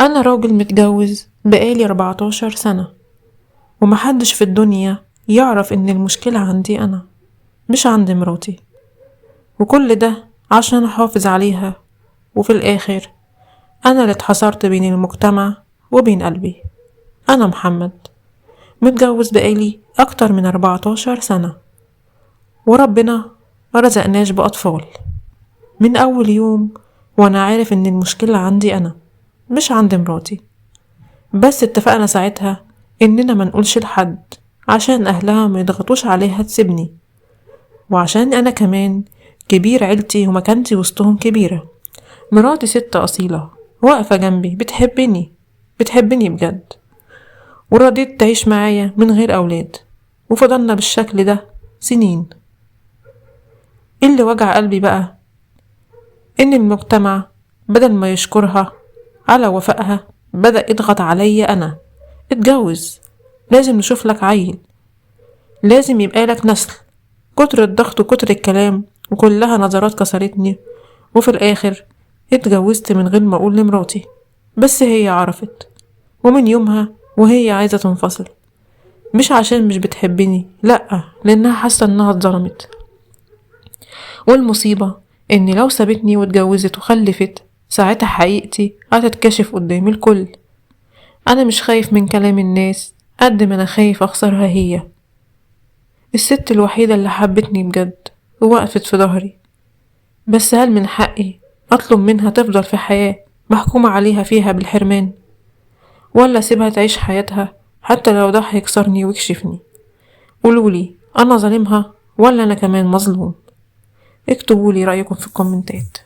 أنا راجل متجوز بقالي 14 سنة، ومحدش في الدنيا يعرف إن المشكلة عندي أنا مش عند مراتي، وكل ده عشان أحافظ عليها، وفي الآخر أنا اللي اتحصرت بين المجتمع وبين قلبي. أنا محمد، متجوز بقالي أكتر من 14 سنة، وربنا ما رزقناش بأطفال. من أول يوم وأنا عارف إن المشكلة عندي أنا مش عند مراتي، بس اتفقنا ساعتها إننا ما نقولش لحد عشان أهلها ما يضغطوش عليها تسيبني، وعشان أنا كمان كبير عيلتي ومكانتي وسطهم كبيرة. مراتي ست أصيلة واقفة جنبي، بتحبني بجد، ورضيت تعيش معايا من غير أولاد، وفضلنا بالشكل ده سنين. اللي وجع قلبي بقى إن المجتمع بدل ما يشكرها على وفائها بدأ يضغط عليا أنا. اتجوز، لازم نشوف لك عيل، لازم يبقى لك نسل. كتر الضغط وكتر الكلام وكلها نظرات كسرتني، وفي الآخر اتجوزت من غير ما أقول لمراتي، بس هي عرفت، ومن يومها وهي عايزة تنفصل، مش عشان مش بتحبني، لأ، لأنها حاسة إنها اتظلمت. والمصيبة إن لو سابتني واتجوزت وخلفت ساعتها حقيقتي هتتكشف قدام الكل. أنا مش خايف من كلام الناس قد ما أنا خايف أخسرها هي، الست الوحيدة اللي حبتني بجد ووقفت في ظهري. بس هل من حقي أطلب منها تفضل في حياة محكومة عليها فيها بالحرمان، ولا أسيبها تعيش حياتها حتى لو ده هيكسرني ويكشفني؟ قولولي أنا ظالمها ولا أنا كمان مظلوم؟ اكتبولي رأيكم في الكومنتات.